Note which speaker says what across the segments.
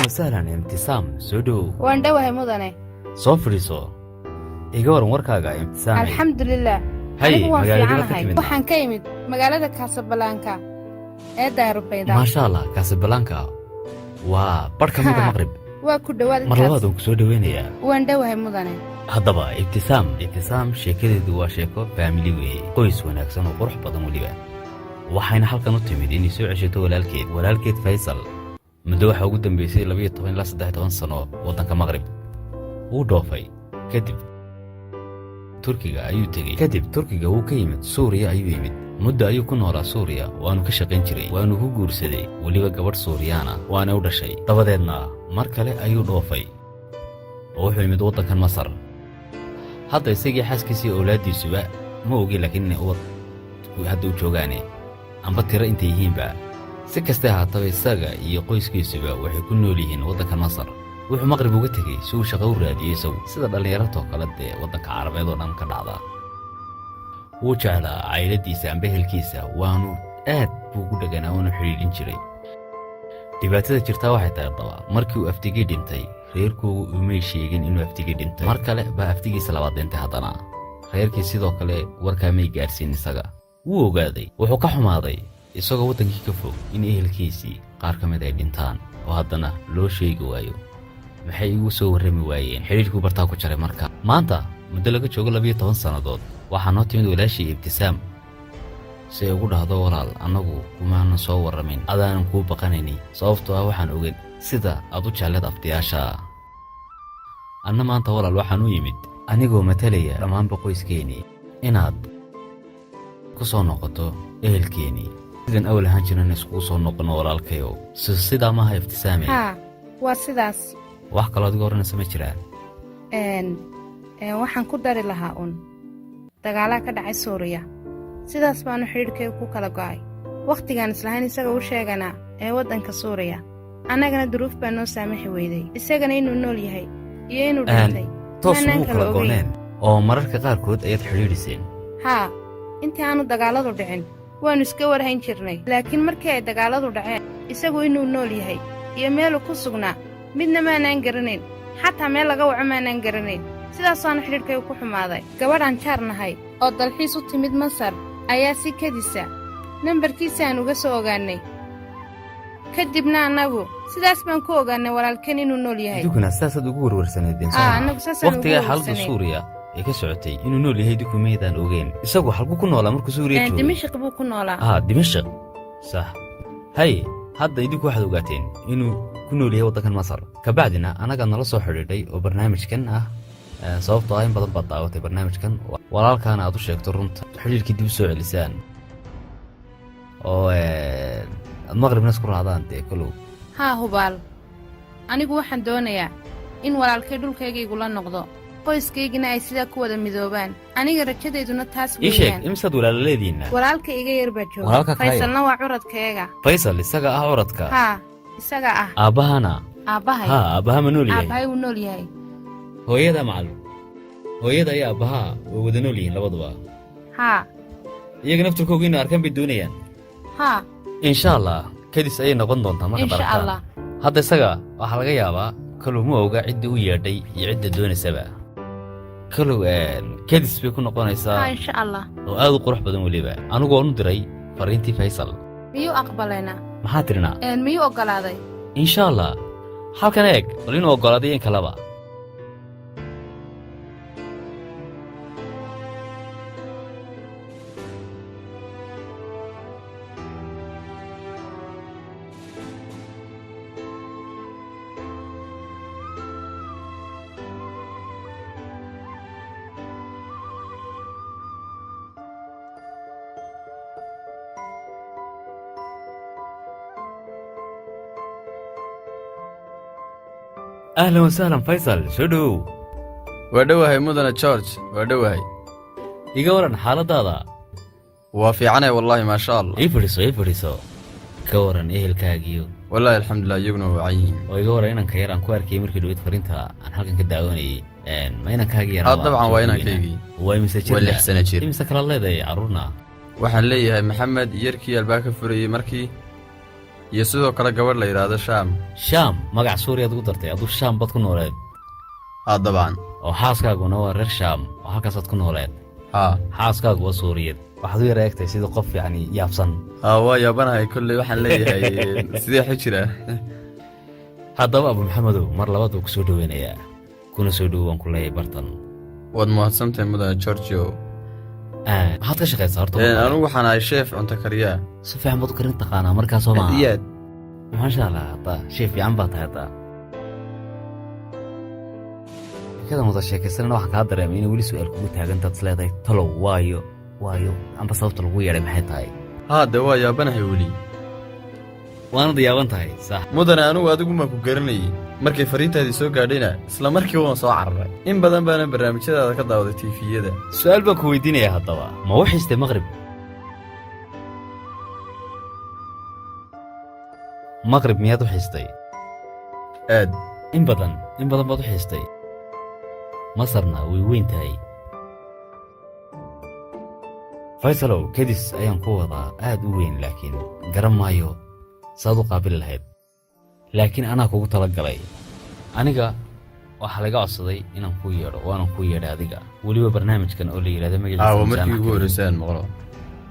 Speaker 1: Wasahlan, Imtisaam, soo dhowow.
Speaker 2: Waan dhowahay, mudane.
Speaker 1: Soo fadhiiso. Iga waran warkaaga, Imtisaamay?
Speaker 2: Alxamdulilah.
Speaker 1: Hay,
Speaker 2: Anigu waan
Speaker 1: magaalada ka
Speaker 2: fiicanahay.
Speaker 1: timid?
Speaker 2: Waxaan ka imid magaalada Kaasabalaanka ee Daarubayda.
Speaker 1: Maasha Allah, Kaasabalaanka waa barh ka mida
Speaker 2: Haa.
Speaker 1: Maqrib.
Speaker 2: Waa ku dhowaad
Speaker 1: Mar
Speaker 2: intaas.
Speaker 1: labaad waan ku soo dhoweynayaa.
Speaker 2: Waan dhowahay, mudane.
Speaker 1: Haddaba Ibtisaam, Ibtisaam sheekadeedu waa sheeko family weeye, qoys wanaagsan oo qurux badan weliba. Waxayna halkan u timid inay soo ceshato walaalkeed, walaalkeed Faysal. Muddo waxaa ugu dambeysay 12 ilaa 13 sano waddanka Maqrib. Wuu dhoofay, kadib Turkiga ayuu tegey, kadib Turkiga wuu ka yimid, Suuriya ayuu yimid. Muddo ayuu ku noolaa Suuriya, waanu ka shaqayn jiray, waanu ku guursaday weliba gabadh Suuriyaana, waana u dhashay. Dabadeedna mar kale ayuu dhoofay oo wuxuu yimid waddankan Masar. Hadda isagii xaaskiisii, owlaaddiisuba ma ogi, laakiin inay ubad hadda u joogaane amba tiro intay yihiinba. Si kastay ahaataba, isaga iyo qoyskiisuba waxay ku nool yihiin waddanka Masar. Wuxuu Maqrib uga tegey si uu shaqo u raadiyey isagu, sida dhallinyartoo kale dee waddanka Carabeed oo dhan ka dhacda. Wuu jeclaa cayladiisa amba ehelkiisa, waanu aad buu ugu dheganaa, waanu xidhiidhin jiray. Dhibaatada jirtaa waxay tahay haddaba, markii uu aftigii dhintay, reerkoogu umay sheegin inuu aftigii dhintay. Mar kale baa aftigiisa labaad dhintay, haddana reerkii sidoo kale warkaa may gaadhsiin. Isaga wuu ogaaday, wuxuu ka xumaaday isagoo waddankii ka fog in ehelkiisii qaar ka mid ay dhintaan oo haddana loo sheegi waayo. Maxay igu soo warrami waayeen? Xidhiidhkuu bartaa ku jaray. Marka maanta muddo laga joogo 12 sannadood, waxaa noo timid walaashii Ibtisaam si ay ugu dhahdo: "Walaal, annagu kumaanan soo warramin adaanan kuu baqanayni, sababtoo ah waxaan ogeyn sida aad u jecleed aftiyaasha. Anna maanta, walaal, waxaan u yimid anigoo matalaya dhammaanba qoyskeennii inaad ku soo noqoto ehelkeennii, sidan awal ahaan jirana iskugu soo noqonno, walaalkayow." Sidaa maaha, Ibtisaamey?
Speaker 2: Haa, waa sidaas.
Speaker 1: Wax kaloo adiga odhanaysa ma jiraan?
Speaker 2: Een, een, waxaan ku dari lahaa un dagaalaa ka dhacay Suuriya, sidaas baanu xidhiidhkaygu ku kala go'ay. Wakhtigaan islahayn isaga u sheeganaa ee waddanka Suuriya, annagana duruuf baa noo saamaxi weyday. Isagana inuu nool yahay iyo inuu dhintay
Speaker 1: Toos
Speaker 2: maanaan
Speaker 1: ugu
Speaker 2: kala
Speaker 1: kala
Speaker 2: ogeyn.
Speaker 1: go'neen oo mararka qaarkood ayaad xidhiidhiseen?
Speaker 2: Haa, intii aanu dagaalladu dhicin waannu iska warhayn jirnay, laakiin markii ay dagaalladu dhaceen, isagu inuu nool yahay iyo meeluu ku sugnaa midna maanaan garanayn, xataa meel laga waco maanaan garanayn. Sidaasaanu xidhiidhkaygu ku xumaaday. Gabadhaan jaar nahay oo dalxiis u timid Masar ayaa si kedisa nambarkiisa aan uga soo ogaannay. Kadibna annagu sidaas baan ku ogaannay walaalkeen inuu nool yahay.
Speaker 1: Idinkuna sidaasaad ugu warwarsaneedeen?
Speaker 2: Aa, annagu saasaan ugu
Speaker 1: Wakhtigaa xaaladda
Speaker 2: warwarsanayn.
Speaker 1: Suuriya ee ka socotay inuu nool yahay idinku maydaan ogeen. Isagu halkuu ku noolaa markuu Suuriya joogay?
Speaker 2: Dimashq buu ku noolaa.
Speaker 1: Ah, Dimashq, sax. Hay, hadda idinku waxaad ogaateen inuu ku nool yahay waddankan Masar. Kabacdina anagaad nala soo xidhiidhay oo barnaamijkan ah, sababtoo ah in badan baad daawatay barnaamijkan. Walaalkaana aad u sheegto runta, xidhiidhkii dib u soo celisaan oo aad Maqribna isku raacdaan dee kolow.
Speaker 2: Haa, hubaal. Anigu waxaan doonayaa in walaalkay dhulkayga igula noqdo, qoyskaygina ay sidaa ku wada midoobaan. Aniga rajadeyduna taas
Speaker 1: Ii sheeg,
Speaker 2: weeyaan.
Speaker 1: imisaad walaala leediinna?
Speaker 2: Walaalka iga yar baa jooga.
Speaker 1: Walaalka kaa yar?
Speaker 2: Faysalna waa curadkayaga.
Speaker 1: Faysal isaga ah curadka?
Speaker 2: Haa, isaga ah.
Speaker 1: Aabbahana?
Speaker 2: Aabbahay?
Speaker 1: Haa, aabbaha ma nool yahay?
Speaker 2: Aabbahay wuu nool yahay.
Speaker 1: Hooyada macal, hooyada iyo aabbaha way wada nool yihiin labaduba?
Speaker 2: Haa.
Speaker 1: Iyaga naftirkooga inay arkaan bay doonayaan?
Speaker 2: Haa.
Speaker 1: Insha Allah, kadis ayay noqon doontaa markaad
Speaker 2: Insha
Speaker 1: aragtaan.
Speaker 2: Allah.
Speaker 1: Hadda isaga waxaa laga yaabaa kalow ma oga ciddii u yeedhay iyo cidda doonaysaba. Kalow kadis bay ku noqonaysaa.
Speaker 2: Haa, insha Allah.
Speaker 1: Oo aad u qurux badan weliba. Anigu waan u diray fariintii Faysal.
Speaker 2: Miyuu aqbalaynaa?
Speaker 1: Maxaa tirinaa?
Speaker 2: Miyuu oggolaaday?
Speaker 1: Insha Allah, halkan eeg bal inuu oggolaaday in kaleba. Ahlan wasahlan, Faysal, soo dhowow.
Speaker 3: Waa dhowahay, mudane George, waa dhowahay.
Speaker 1: Iga waran xaaladaada?
Speaker 3: Waa fiicanay wallaahi, maasha Allah.
Speaker 1: Ii fadhiiso, ii fadhiiso. Ka waran ehelkaagiyo?
Speaker 3: Wallaahi alxamdulilah, iyaguna waa wacan yihiin.
Speaker 1: Oo iga waran inanka yar aan ku arkayay markii dhaweyd fariinta aan halkan ka daawanayay? Ma inankaagii yaraa?
Speaker 3: Haa, dabcan waa inankaygii.
Speaker 1: Waa imise jir?
Speaker 3: Waa 6 sano jir.
Speaker 1: Imise kala leedahay carruurna?
Speaker 3: Waxaan leeyahay Maxamed, yarkii albaab ka furayey markii Iyo sidoo kale gabadh la yidhaahdo Shaam.
Speaker 1: Shaam, magac Suuriyaad ugu dartay. Aduu Shaam baad ku nooleed?
Speaker 3: Haa, dabcan.
Speaker 1: Oo xaaskaaguna waa reer Shaam oo halkaasaad ku nooleed?
Speaker 3: Haa.
Speaker 1: Xaaskaagu waa Suuriyad. Waxaad u yara egtay sida qof yacni yaabsan.
Speaker 3: Haa, waa yaabanahay kolley. Waxaan leeyahay, sidee xu jira?
Speaker 1: Haddaba Abu Maxamedow, mar labaad buu ku soo dhoweynayaa, kuna soo dhowo waan ku leeyahay bartan.
Speaker 3: Waad mahadsantahay, mudane Georgio.
Speaker 1: Maxaad ka shaqaysaa horta?
Speaker 3: Anigu waxaan ahay chef, cunto kariyaa.
Speaker 1: Si fiican baad u karin taqaanaa markaa, soo
Speaker 3: Aad
Speaker 1: maaha?
Speaker 3: Iyo aad.
Speaker 1: Maasha Allah, hadda chef fiican baa tahay. Hadda sheekadan wada sheekaysanana waxaan kaa dareemay inay weli su'aal kugu taagantaad is leedahay, talow waayo amba sababta lagu yeedhay maxay tahay?
Speaker 3: Haa, dee waa yaabanahay weli.
Speaker 1: Waanad yaaban tahay, sax.
Speaker 3: Mudane, anigu adigu maa ku garanayay. Markay fariintaadii soo gaadhayna isla markiiba waan soo cararay. In badan baana barnaamijyadaada ka daawaday TV-yada.
Speaker 1: Su'aal baan ku weydiinayaa haddaba: ma u xiistay Maqrib? Maqrib miyaad u xiistay?
Speaker 3: Aad.
Speaker 1: In badan, in badan baad u xiistay. Masarna way weyn tahay, Faysalow. Kedis ayaan ku wadaa aad u weyn, laakiin garan maayo saad u qaabili lahayd, laakiin anaa kugu tala galay. Aniga waxaa laga codsaday inaan kuu yeedho, waanan kuu yeedhay adiga, weliba barnaamijkan oo la yidhahdo magaciisa
Speaker 3: Aa, waa markii
Speaker 1: Musaamax
Speaker 3: ugu
Speaker 1: Kariim.
Speaker 3: horreysay aan maqlo.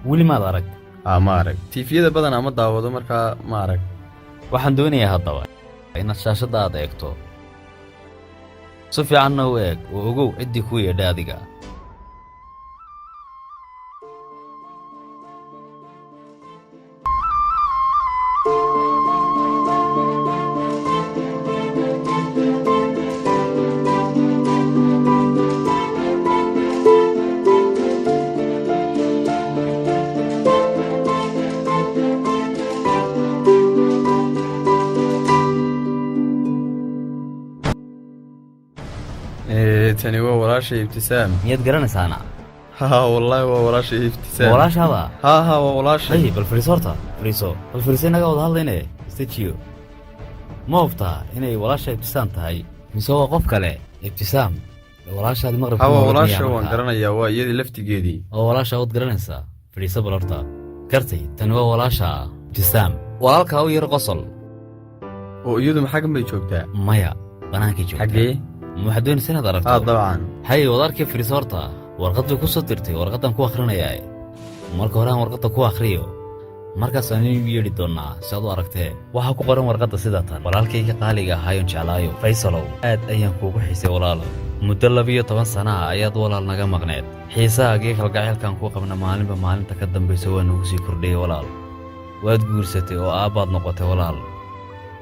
Speaker 1: Weli maad arag?
Speaker 3: Aa, ma arag. TV-yada badanaa ma daawado, markaa ma arag.
Speaker 1: Waxaan doonayaa haddaba inaad shaashadda aad eegto, si fiicanna u eeg oo ogow ciddii kuu yeedhay adiga.
Speaker 3: Tani waa walaashay Ibtisaam.
Speaker 1: Miyaad garanaysaana?
Speaker 3: Haa, wallaahi waa walaashay
Speaker 1: Ma
Speaker 3: Ibtisaam.
Speaker 1: walaashaada?
Speaker 3: Haa, waa walaashay.
Speaker 1: Hay, bal fadhiiso horta, fadhiiso, bal fadhiiso, innagaa wada hadlayne, istajiyo. Ma hubtaa inay walaasha Ibtisaam tahay mise waa qof kale? Ibtisaam walaashaadii Maqrib
Speaker 3: Haa,
Speaker 1: ku
Speaker 3: waa
Speaker 1: nooled
Speaker 3: walaasha.
Speaker 1: miyaa
Speaker 3: Waan
Speaker 1: markaa?
Speaker 3: garanayaa, waa iyadii laftigeedii.
Speaker 1: Oo walaasha waad garanaysaa. Fadhiiso bal horta. Gartay, tani waa walaasha Ibtisaam. Walaalkaa u yar qosol.
Speaker 3: Oo iyadu ma xaggan bay joogtaa?
Speaker 1: Maya, bannaankay joogtaa.
Speaker 3: Xaggee?
Speaker 1: Ma waxaad doonaysa inaad aragto?
Speaker 3: Haa, dabcan.
Speaker 1: Hay, wad arkay. Fadhiiso horta. Warqad bay ku soo dirtay, warqaddan ku akhrinayaa. Marka hore aan warqadda ku akhriyo, markaas aan igu yeedhi doonnaa si aad u aragtee. Waxaa ku qoran warqadda sida tan: "Walaalkayga qaaliga ahaayoon jeclaayo Faysalow, aad ayaan kuugu xiisay walaalo. Muddo 12 sana ah ayaad walaal naga maqneed. Xiisahaagii kalgacaylkaan kuu qabna maalinba maalinta ka dambaysa waa nugu sii kordhayay. Walaal, waad guursatay oo aabbaad noqotay. Walaal,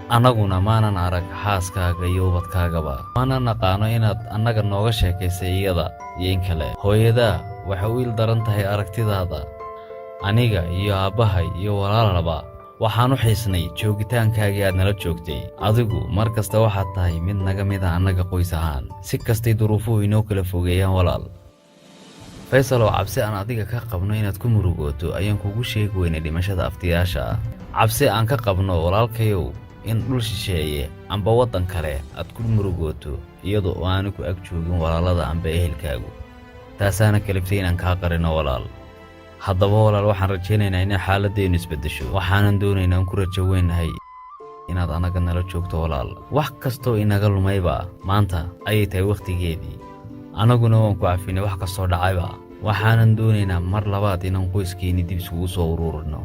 Speaker 1: annaguna maanan arag xaaskaaga iyo ubadkaagaba. Mana naqaano inaad annaga nooga sheekaysay iyada iyo in kale. Hooyadaa waxay u il daran tahay aragtidaada. Aniga iyo aabbahay iyo walaalaba waxaan u xiisnay joogitaankaagii aad nala joogtay. Adigu mar kasta waxaad tahay mid naga mida annaga qoys ahaan, si kastay duruufuhu inoo kala fogeeyaan. Walaal Faysal, oo cabsi aan adiga ka qabno inaad ku murugooto ayaan kugu sheegi weynay dhimashada aftiyaasha ah. Cabsi aan ka qabno, walaalkayow, in dhul shisheeye amba waddan kale aad ku murugooto iyadoo oo aanu ku ag joogin walaalada amba ehelkaagu, taasaana kaliftay inaan kaa qarino. Walaal, haddaba walaal, waxaan rajaynaynaa inay xaaladdeennu isbeddesho. Waxaanan doonaynaa aan ku rajo weynnahay inaad annaga nala joogto. Walaal, wax kastoo inaga lumayba maanta ayay tahay wakhtigeedii. Annaguna waan ku cafinay wax kastoo dhacayba. Waxaanan doonaynaa mar labaad inaan qoyskeenni dib iskugu soo uruurino.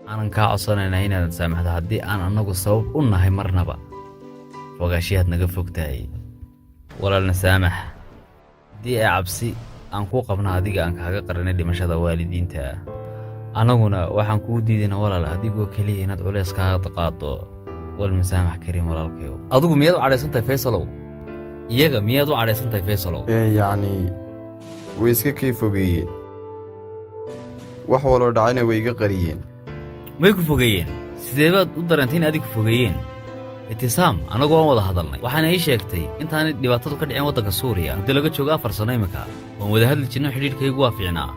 Speaker 1: Aanan kaa codsanaynaa inaadan saamaxdo haddii aan annagu sabab u nahay marnaba fogaashiyaad naga fog tahay. Walaalna saamax haddii ay cabsi aan ku qabno adiga aan kaaga qarinay dhimashada waalidiinta. Annaguna waxaan kuu diidaynaa, walaal, adigoo keliya inaad culays kaaga qaado. Walmasaamax kariim, walaalkayow." Adigu miyaad u cadhaysan tahay, Faysalow? Iyaga miyaad u cadhaysan tahay, Faysalow?
Speaker 3: Yacni way iska kay fogeeyeen, wax waloo dhacayna way iga qariyeen.
Speaker 1: May ku fogeeyeen? Sidee baad u dareentay in adig ku fogeeyeen? Itisaam annagu waan wada hadalnay, waxaana ii sheegtay intaanay dhibaatadu ka dhicin waddanka Suuriya, muddo laga joogo 4 sano iminka, waan wada hadli jirnay, xidhiidhkaygu waa fiicnaa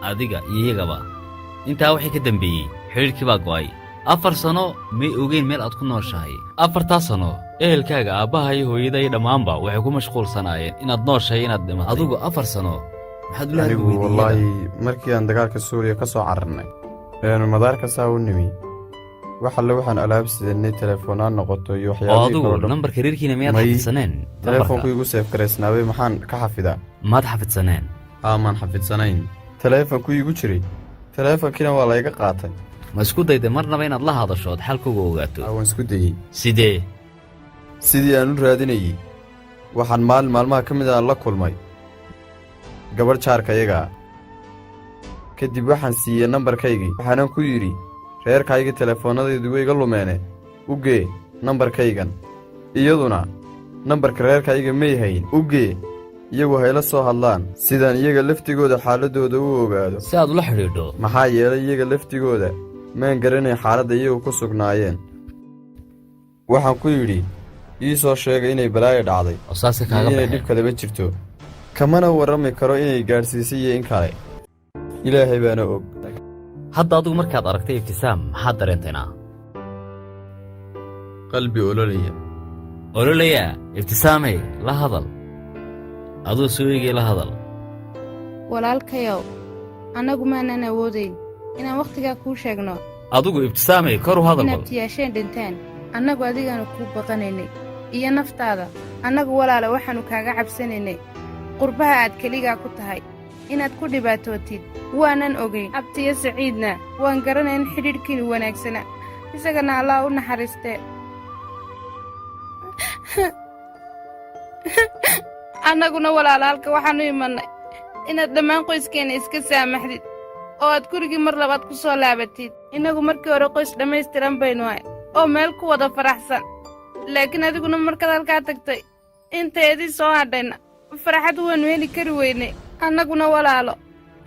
Speaker 1: adiga iyo iyagaba. Intaa wixii ka dambeeyey xidhiidhkii baa go'ay. 4 sano may ogeyn meel aad ku nooshahay. 4-taa sano ehelkaaga, aabbaha iyo hooyada iyo dhammaanba waxay ku mashquulsanaayeen inaad nooshahay, inaad dhimatay. Adigu 4 sano maxaad ula hadli
Speaker 3: Anigu
Speaker 1: weyday iyaga?
Speaker 3: Wallaahi markii aan dagaalka Suuriya ka soo cararnay eenu madaarka saa u nimi, Wax alle waxaan alaab sidanay, telefoonaan noqoto iyo
Speaker 1: Oo
Speaker 3: waxyaabihii
Speaker 1: adigu
Speaker 3: kaloo dhan.
Speaker 1: Nambarka reerkiina miyaad
Speaker 3: May.
Speaker 1: xafidsaneen?
Speaker 3: Telefoonku
Speaker 1: Nambarka
Speaker 3: igu save garaysnaabay, maxaan ka xafidaa?
Speaker 1: Maad xafidsaneen?
Speaker 3: Haa, maan xafidsanayn. Teleefonku igu jiray, teleefonkiina waa layga qaatay.
Speaker 1: Ma isku dayday marnaba inaad la hadasho ood xalkooga ogaato?
Speaker 3: Haa, waan isku dayey.
Speaker 1: Sidee?
Speaker 3: Sidii aan u raadinayey, waxaan maalin maalmaha ka mid ah la kulmay gabadh jaarkayaga ah. Kadib waxaan siiyey nambarkaygii, waxaanan ku yidhi, reerkayga telefoonnadaydu way iga lumeene, u gee nambarkaygan. Iyaduna nambarka reerkayga may hayn. U gee, iyagu hayla soo hadlaan, sidaan iyaga laftigooda xaaladdooda u ogaado.
Speaker 1: Si aad ula xidhiidho.
Speaker 3: Maxaa yeelay, iyaga laftigooda maan garanayn xaaladda iyagu ku sugnaayeen. Waxaan ku yidhi, ii soo sheegay inay balaayo dhacday
Speaker 1: Oo saasay
Speaker 3: iyo
Speaker 1: kaaga
Speaker 3: inay dhib
Speaker 1: baxeen.
Speaker 3: kaleba jirto. Kamana warrami karo inay gaadhsiisay iyo in kale, Ilaahay baana og.
Speaker 1: Hadda adigu markaad aragtay Ibtisaam, maxaad dareentaynaa?
Speaker 3: Qalbi ololaya.
Speaker 1: Ololaya. Ibtisaamey, la hadal. Aduu soo eegay, la hadal.
Speaker 2: Walaalkayow, annagu maanaan awoodayn inaan wakhtigaa kuu sheegno
Speaker 1: Adigu Ibtisaamey, kor u hadal
Speaker 2: inaad
Speaker 1: bal.
Speaker 2: tiyaasheen dhinteen. Annagu adigaanu kuu baqanaynay iyo naftaada. Annagu walaala waxaannu kaaga cabsanaynay qurbaha aad keligaa ku tahay inaad ku dhibaatootid. Waanan ogayn Abtiyo Saciidna waan garanay in xidhiidhkiinu wanaagsana. Isagana Allah u naxariistee. Annaguna walaala halka waxaannu imannay inaad dhammaan qoyskeenna iska saamaxdid oo aad gurigii mar labaad ku soo laabatid. Innagu markii hore qoys dhammaystiran baynu ahay oo meel ku wada faraxsan, laakiin adiguna markaad halkaa tagtay, inteedii soo hadhayna farxad waannu heli kari weynay. Annaguna walaalo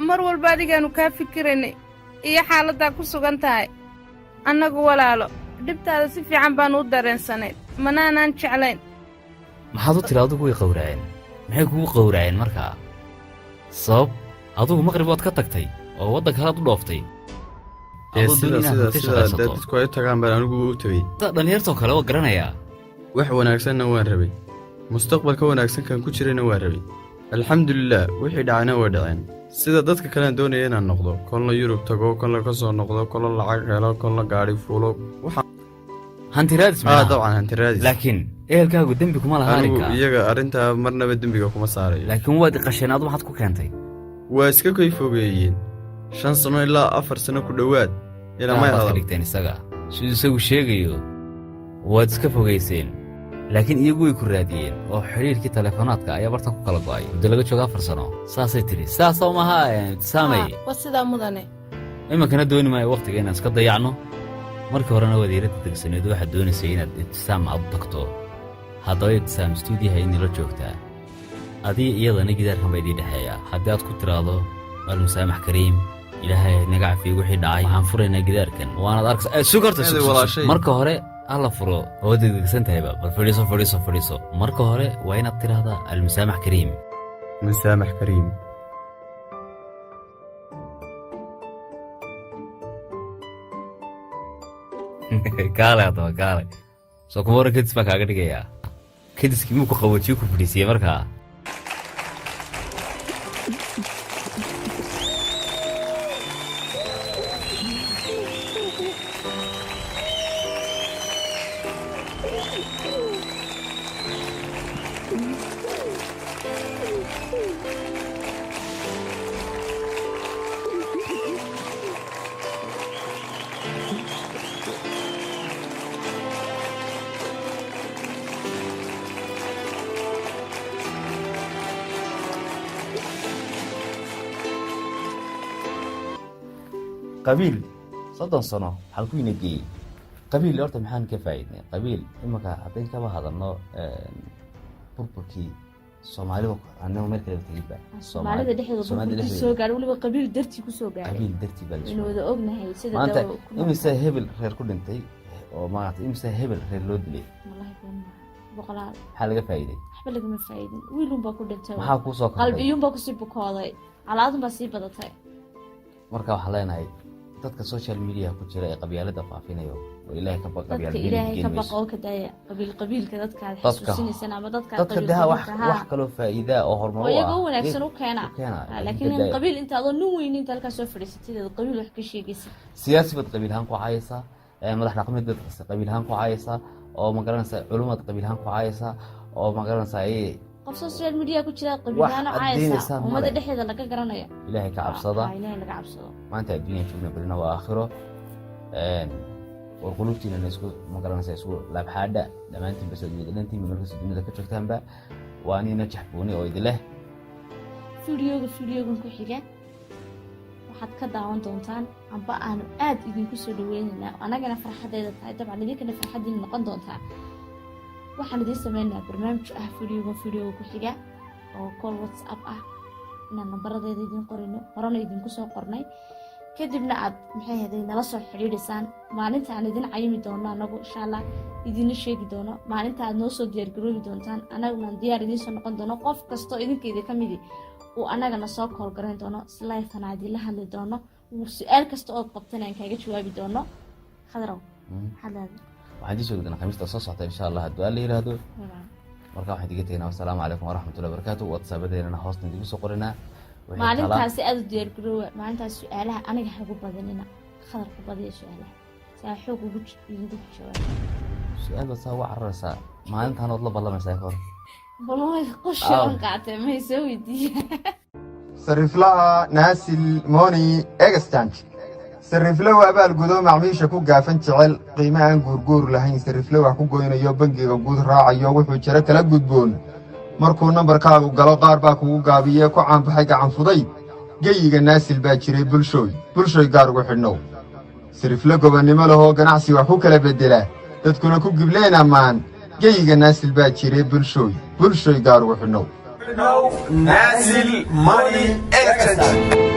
Speaker 2: mar walba adigaannu kaa fikiraynay iyo xaaladdaa ku sugan tahay. Annagu walaalo dhibtaada si fiican baannu u dareensanayn, manaanaan jeclayn.
Speaker 1: Maxaad u tiri adigu way qowraceen? Maxay kugu qowraceen markaa? Sabab adigu Maqrib waad ka tagtay oo waddanka kalaad u dhooftay.
Speaker 3: Ee
Speaker 1: Adoo
Speaker 3: sida
Speaker 1: doon inaad
Speaker 3: sida
Speaker 1: hanti
Speaker 3: sida
Speaker 1: shaqaysato.
Speaker 3: Dee dadku ay u tagaan baan anigu u tegey.
Speaker 1: Sida dhallinyartoo kale waa garanayaa.
Speaker 3: Wax wanaagsanna waan rabay, mustaqbalka wanaagsan kan ku jirayna waan rabay. Alxamdulilah, wixii dhacayna way dhaceen. Sida dadka kalean doonaya inaan noqdo, kolna Yurub tago, kolna ka soo noqdo, kolna lacag helo, kolna gaadhi fuulo, waxaan
Speaker 1: Hanti raadis
Speaker 3: ah
Speaker 1: maaha.
Speaker 3: Dabcan, hanti raadis.
Speaker 1: Laakiin ehelkaagu dembi kuma laha
Speaker 3: Anigu
Speaker 1: arrinka.
Speaker 3: iyaga arrintaa marnaba dembiga kuma saarayo.
Speaker 1: Laakiin waad iqasheen. Adu maxaad ku keentay?
Speaker 3: Waa iska koy fogeeyeen 5 sano ilaa 4 sano ku dhowaad ilamay
Speaker 1: Baad ka
Speaker 3: hadal.
Speaker 1: dhigteen isaga. Siduu isagu sheegayo, waad iska fogayseen, laakiin iyagu way ku raadiyeen oo xidhiidhkii teleefonaadka ayaa barta ku kala go'ay muddo laga joogo 4 sano. Saasay tidhi, saasoo maha, Ibtisaamey?
Speaker 2: Waa sidaa, mudane.
Speaker 1: Iminkana dooni maayo wakhtiga inaan iska dayacno. Markii horena waad iirada degsaneed, waxaad doonaysay inaad Ibtisaam aad u tagto. Haddaba Ibtisaam stuudiyaha inila joogtaa, adiga iyadana gidaarkan baa idiin dhexeeya. Haddii aad ku tiraahdo almusaamax kariim, Ilaahay naga cafiyo wixii dhacay, waxaan furaynaa gidaarkan, waanaad arkaysa. Sug horta, sug,
Speaker 3: Eeday
Speaker 1: sug, sug.
Speaker 3: walaashay.
Speaker 1: Marka hore alla furo oo degdegsan tahayba. Bal fadhiiso, fadhiiso, fadhiiso. Marka hore waa inaad tiraahdaa almusaamax kariim.
Speaker 3: Musaamax kariim.
Speaker 1: Kaale haddaba, kaale. Soo kuma waran, kadis baan kaaga dhigayaa. Kadiskii muu ku qaboojiyo, ku fadhiisiyey markaa. Qabiil 30 sano halkuu ina geeyey? Qabiil horta maxaan ka faa'iidnay? Qabiil imanka haddayn kaba hadalno, burburkii Soomaaliba anagu meel kale teginba.
Speaker 4: Soomaalida dhexdeeda
Speaker 1: Soomaalida
Speaker 4: burburkii
Speaker 1: dhexdeeda.
Speaker 4: soo gaadhay, weliba qabiil dartii kusoo gaadhay.
Speaker 1: Qabiil dartii baa
Speaker 4: Waynu
Speaker 1: lasoo
Speaker 4: wada ognahay sida
Speaker 1: maanta
Speaker 4: dawo ku
Speaker 1: imise hebel reer ku dhintay oo maarata, imise hebel reer loo dilay?
Speaker 4: Wallahi been maaha, boqolaal.
Speaker 1: Maxaa laga faa'iiday?
Speaker 4: Waxba lagama faa'iidin, wiilunbaa ku dhintay.
Speaker 1: Maxaa kuu soo kordhay?
Speaker 4: Qalbiyuunbaa kusii bukooday, calaadunbaa sii badatay.
Speaker 1: Marka waxaan leenahay dadka social media ku jira ee qabyaalada faafinayo, oo Ilaahay ka baq.
Speaker 4: Dadka
Speaker 1: Qabyaalad
Speaker 4: Ilaahay ka
Speaker 1: geen
Speaker 4: baqa
Speaker 1: mayso.
Speaker 4: oo ka daaya qabiil qabiilka dadka aad xasuusinaysan ama dadka
Speaker 1: Dadka
Speaker 4: qabiil
Speaker 1: daha wax
Speaker 4: qabiilka,
Speaker 1: wax kaloo faa'iida oo horumar
Speaker 4: oo
Speaker 1: u
Speaker 4: iyaga
Speaker 1: ah
Speaker 4: u wanaagsan u keena.
Speaker 1: U keena.
Speaker 4: Ha, laakiin in qabiil inta adoo nin weyn inta halkaa soo fadhiisatid aad qabiil wax ka sheegaysid.
Speaker 1: Siyaasi baad qabiil ahaan ku caayaysaa. Madax dhaqameed baad qabiil ahaan ku caayaysaa, oo ma garanaysaa, culumaad qabiil ahaan ku caayaysaa, oo ma garanaysaa
Speaker 4: Qof social media ku jira qabiilahaan
Speaker 1: Wax aad
Speaker 4: caayaysa,
Speaker 1: deenaysaan
Speaker 4: ummadda
Speaker 1: male.
Speaker 4: dhexdeeda laga garanaya.
Speaker 1: Ilaahay ka cabsada.
Speaker 4: Ah, Ilaahay laga cabsado.
Speaker 1: Maanta adduunya joogna, berina waa aakhiro. War qulubtiina isku, ma garanaysaa, isku laabxaadha dhammaantiin bas adduunyada dhantiin markasta dunida ka joogtaanba. Waa anina Jaxbuuni oo idin leh.
Speaker 4: Videogan ku xiga waxaad ka daawan doontaan, amba aanu aad idinku soo dhaweynaynaa, anagana farxadeeda tahay, dabcan idinkana farxadiina noqon doontaa. Waxaan idiin sameynaynaa barnaamij ah videoga ku xiga oo call WhatsApp ah, inaan nambaradeeda idiin qorino, horena idinku soo qornay, kadibna aad, maxay ahayd, nala soo xidhiidhisaan maalinta aan idin cayimi doono. Anagu insha Allah idina sheegi doono maalinta aad noo soo diyaargaroobi doontaan, anaguna aan diyaar idiin soo noqon doono. Qof kastoo idinka ka midi uu anagana soo call garayn doono, si live-ana idinla hadli doono, uu su-aal kasta ood qabtana aan kaaga jawaabi doono. Khadrow, maxaad leedahay?
Speaker 1: Waxaan idiin soo doonaa Khamiista soo socota, insha Allah, hadduu Alla yiraahdo. Marka waxaan idiga tegnaa wasalaamu calaykum waraxmatullahi wabarakaatu. WhatsAppadeennana hoostan idinku soo qorinaa. Wixii
Speaker 4: Maalintaasi aada u diyaargaroowa. Maalintaas su-aalaha aniga hagu badanina, Khadar ku badiya su-aalaha si aan xoog ugu idinku jawaabo.
Speaker 1: Su-aal baad saa uga cararaysaa, maalintaan ood la ballamaysaa ka hor.
Speaker 4: Balmay qushaan qaatay, may soo weydiiya.
Speaker 5: Sariflaha Naasil Money Exchange, sarifle waa abaalgudo macmiisha ku gaafan jecel, qiime aan guurguur lahayn, sarifle wax ku goynayo, bangiga guud raacayo, wuxuu jiro kala gudboon. Markuu nambarkaagu galo, qaar baa kugu gaabiye, ku caanbaxay gacan fudayd. Geyiga Naasil baa jiray, bulshooy, bulshoy, gaar ugu xidhnow. Sarifle gobonnimo lehoo ganacsi wax ku kala beddela, dadkuna ku gibleen ammaan. Geyiga Naasil baa jiray, bulshooy, bulshoy, gaar ugu xidhnow.
Speaker 6: Nasil Money Exchange.